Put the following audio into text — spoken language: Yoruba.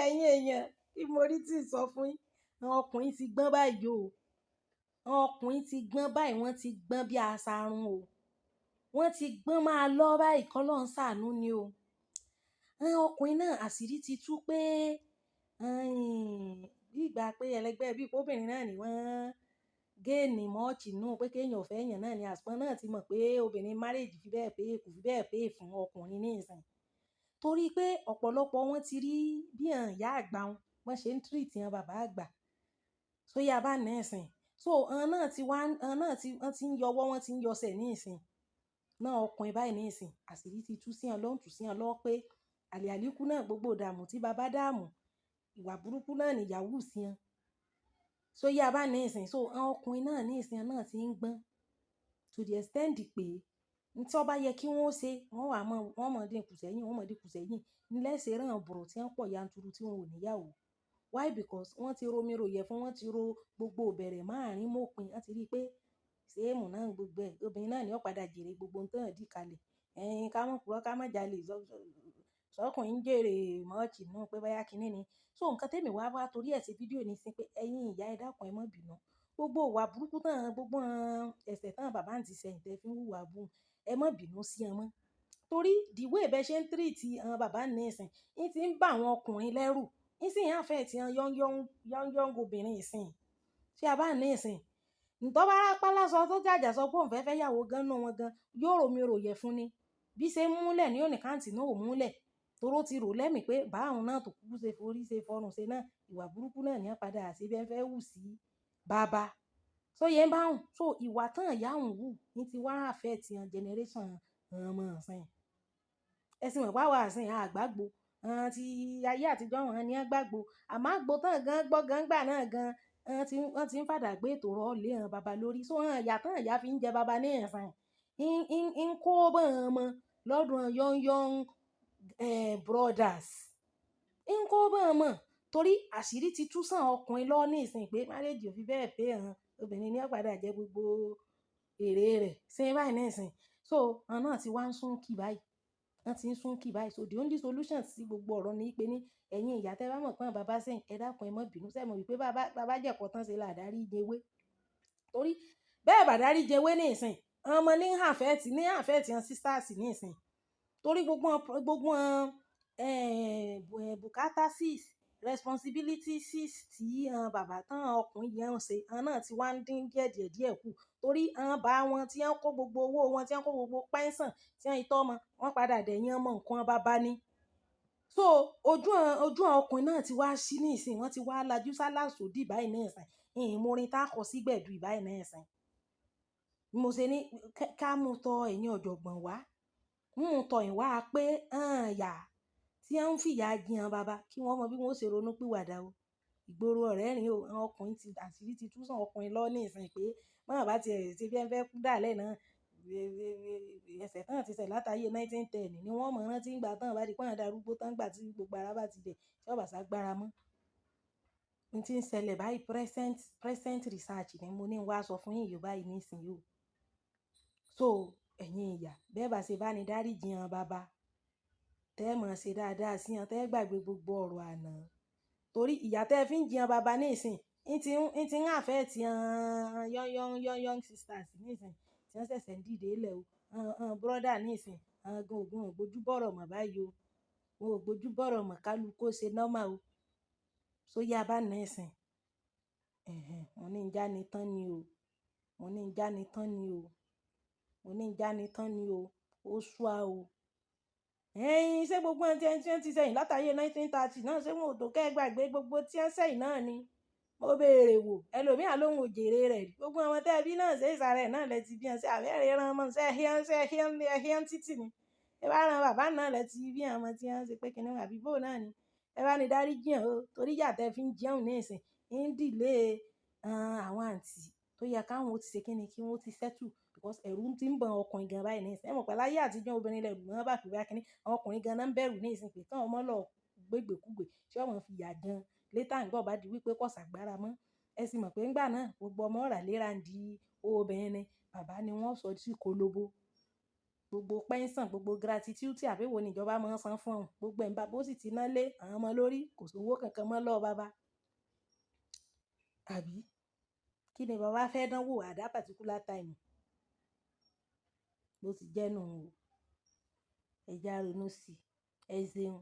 Ẹ̀yin èèyàn, kí mo rí tí ń sọ fún yín. Àwọn ọkùnrin ti gbọ́n báyìí o. Àwọn ọkùnrin ti gbọ́n báyìí, wọ́n ti gbọ́n bí asarun o. Wọ́n ti gbọ́n máa lọ báyìí, k'Ọlọ́run ṣàánú ni o. Àwọn ọkùnrin náà àṣírí ti tú pé, bí ìgbà pé ẹlẹgbẹ́ bí i pé obìnrin náà ni wọ́n gain much nínú pé kí èèyàn fẹ́ èèyàn náà ni àsìkò náà ti mọ̀ pé obìnrin marriage fi bẹ́ẹ̀ pay, kò fi bẹ́ẹ̀ pay fún ọkùnrin ní ìsìn. Torí pé ọ̀pọ̀lọpọ̀ wọn ti rí bí àwọn ìyá àgbà wọn, wọ́n ṣe ń treat àwọn bàbá àgbà. So yá bá ní ìsìn. So àwọn náà ti wá, àwọn náà ti, wọ́n ti ń yọwọ́, wọ́n ti ń yọsẹ̀ ní ìsìn. Náà ọkùnrin báyìí ní ìsìn, àṣírí ti tú sí wọn lọ́hùn, tú sí wọn lọ́wọ́ pé àlè àlíkú náà gbogbo ìdààmú tí bàbá dààmú, ìwà burúkú náà ni ìyàwó sí wọn. So yá bá ní ìsìn. So àwọn ọkùnrin náà ní ìsìn náà ti ń gbọ́n to the extent pé ní tí ó bá yẹ kí wọ́n ṣe, wọ́n wà mọ́, wọ́n mọ̀ dín kù sẹ́yìn, wọ́n mọ̀ dín kù sẹ́yìn. Lẹ́sẹ̀ rán bùrù tí wọ́n pọ̀ yanturu tí wọn ò níyàwó. Why? Because wọ́n ti ro mí ro ìyẹ̀fun, wọ́n ti ro gbogbo ìbẹ̀rẹ̀ márùn-ún mọ́pin. Wọ́n ti rí pé same náà gbogbo ẹ̀. Obìnrin náà ni ó padà jèrè gbogbo ohun tí wọ́n dì kalẹ̀. Ẹ̀yin ká mọ̀ purọ́, ká má jalè, sọ́kùnrin ń jèrè much nínú pé bóyá kíní ni. So nǹkan tí èmi wá wá torí ẹ̀ ṣe fídíò ní sí pé ẹ̀yin ìyá, ẹ dákun, ẹ má bínú. Gbogbo ìwà burúkú tán, gbogbo ẹ̀ṣẹ̀ tán bàbá ń ti ṣẹ̀yìn tẹ fi ń wùwà bú, ẹ má bínú sí wọn mọ́. Torí the way bẹ ṣe ń treat àwọn bàbá ní ìsìn, ń ti ń bá àwọn ọkùnrin lẹ́rù, ń sì ń affect àwọn young young young young obìnrin ìsìn. Ṣé a bá ní ìsìn? Ǹtọ́ bá rápálá sọ tó jàjà sọ pé òun fẹ́ fẹ́ ìyàwó gan nínú wọn gan, yóò romi rò yẹ̀ fún ni. Bí ṣe ń múlẹ̀ ní òní káǹtì náà ò múlẹ̀. Torí ó ti rò lẹ́mìí pé bá òun náà tó kúkú ṣe forí ṣe fọrùn ṣe náà, ìwà burúkú náà ní ó padà ṣe bí ẹ fẹ́ wù sí bàbá. So yẹn bá òun. So ìwà tán ìyá òun wù ní ti wá affect àwọn generation àwọn ọmọ ìsìn. Ẹ sì mọ̀ pé àwa ìsìn a gbàgbó. Àwọn tí ayé àtijọ́ wọn ni wọ́n gbàgbó. Àmọ́ àgbo tán gan gbọ́ gan gbà náà gan, wọ́n ti ń fàdà gbé ètò rọ̀ lé àwọn bàbá lórí. So àwọn ìyá tán ìyá fi ń jẹ bàbá ní ìsìn. Ń kó bá àwọn ọmọ lọ́dún young young brothers. Ń kó bá wọn mọ̀ torí àṣírí ti tú sàn ọkùnrin lọ ní ìsìn pé marriage ò fi bẹ́ẹ̀ pay hàn. Obìnrin ní ó padà jẹ gbogbo èrè rẹ̀. Ṣé báyìí ní ìsìn? So àwọn náà ti wá ń sún kì báyìí. Wọ́n ti ń sún kì báyìí. So the only solution sí gbogbo ọ̀rọ̀ ni pé ní ẹ̀yin ìyá tẹ bá mọ̀ pé àwọn bàbá sẹ́yìn, ẹ dákun, ẹ má bínú. Ṣé ẹ mọ̀ wípé bàbá, bàbá jẹ̀kọ́ tán ṣe là dárí jẹ ewé? Torí bẹ́ẹ̀ bá dárí jẹ ewé ní ìsìn, àwọn ọmọ ní ń affect, ní ń affect àwọn sisters ní ìsìn. Torí gbogbo wọn, bùkátà sis, responsibilities tí àwọn bàbá tán ọkùnrin yẹn ń ṣe, àwọn náà ti wá ń dín díẹ̀ díẹ̀ díẹ̀ kù. Torí àwọn bá wọn tí wọ́n kó gbogbo owó wọn, tí wọ́n kó gbogbo pension, tí wọ́n itọ́ ọmọ, wọ́n padà dẹ̀yìn ọmọ nǹkan bàbá ni. So ojú àwọn ọkùnrin náà ti wá ṣí ní ìsìn, wọ́n ti wá lajú sálàsódì báyìí ní ìsìn. Ìyìn mo orin tá kọ sí gbẹ̀du báyìí ní ìsìn. Mo ṣe ní ká mú tọ ẹ̀yin ọ̀jọ̀gbọ́n wá. Mú tọ yín wá pé àwọn ìyá tí wọ́n ń fìyà jẹ àwọn bàbá kí wọ́n mọ bí wọ́n ó ṣe ronú pìwàdà o. Ìgboro ọ̀rẹ́ rìn o. Àwọn ọkùnrin ti, àṣírí ti tú sàn ọkùnrin lọ ní ìsìn pé bí wọ́n bá ti ẹ̀ ṣe bí ẹ fẹ́ kú dàlẹ́ náà, ẹ̀ṣẹ̀ tán ti ṣẹ̀ látàyè 1910 ni wọ́n mọ̀ rántí ìgbà tán bá di pé wọ́n darúgbó tán ìgbà tí gbogbo ara bá ti dẹ̀ tí ó bá ṣàgbára mọ́. N tí ń ṣẹlẹ̀ báyìí, present, present research ni mo ní wá sọ fún yín yìí báyìí ní ìsìn yìí o. So ẹ̀yin ìyá, bẹ́ẹ̀ bá ṣe bá ní dáríji àwọn bàbá, tẹ́ mọ̀ ṣe dáadáa sí wọn, tẹ́ gbàgbé gbogbo ọ̀rọ̀ àná. Torí ìyà tẹ́ fi ń jẹ àwọn bàbá ní ìsìn, ń ti ń affect àwọn young young young young sisters ní ìsìn tí wọ́n ṣẹ̀ṣẹ̀ ń dìde lẹ̀ o. Àwọn brother ní ìsìn, àwọn gan ògùn ò gbójú bọ̀rọ̀ mọ̀ báyìí o. Wọn ò gbójú bọ̀rọ̀ mọ̀, kálukú ó ṣe normal o. So yá bá ní ìsìn. Ẹ̀hẹn, mo ní ń jáni tán ni o. Mo ní ń jáni tán ni o. Mo ní ń jáni tán ni o. Ó ṣúà o. Ẹ̀yin ṣé gbogbo ohun tí wọ́n ti ṣẹ̀yìn látàyè 1930 náà ṣé wọn ò tó kẹ́ gbàgbé gbogbo tí wọ́n ṣẹ̀yìn náà ni? Mo béèrè wò, ẹlòmíà lóhun ò jèrè rẹ̀ rí. Gbogbo àwọn tẹ́ bí náà ṣe ìsàrẹ̀ náà lẹ ti bí wọn ṣe àbẹ́rẹ́ rán ọmọ ṣe ẹ̀híán ṣe ẹ̀híán ẹ̀híán títì ni. Ẹ bá ran bàbá náà lẹ ti bí àwọn tí wọ́n ṣe pé kíni àbí bó náà ni. Ẹ bá ní dárí jìn o, torí ìyà tẹ fi ń jẹun ní ìsìn, ń delay àwọn àǹtí tó yẹ káwọn ó ti ṣe kíni kí wọ́n ó ti settle because ẹ̀rù tí ń ba ọkùnrin gan báyìí ní ìsìn. Ẹ mọ̀ pé láyé àtijọ́ obìnrin lẹ̀rù wọ́n bá pé bóyá kíní, àwọn ọkùnrin gan náà ń bẹ̀rù ní ìsìn pé káwọn mọ́ lọ gbégbèkúgbè tí ó máa fi ìyà jẹun later nígbà ó bá di wípé kò ṣàgbára mọ́. Ẹ sì mọ̀ pé nígbà náà gbogbo ọmọ ó rà léra ń di obìnrin ni, bàbá ni wọ́n sọ sí kolobo. Gbogbo pension, gbogbo gratuity àbí èwo ni ìjọba máa ń san fún wọn. Gbogbo ẹ̀ ń bàbá ó sì ti ná lé àwọn ọmọ lórí, kò sí owó kankan mọ́ lọ́wọ́ bàbá. Àbí? Kí ni bàbá fẹ́ dánwò at that particular time? Bó ti jẹ́ nù o. Ẹ já ronú sí i. Ẹ ṣeun.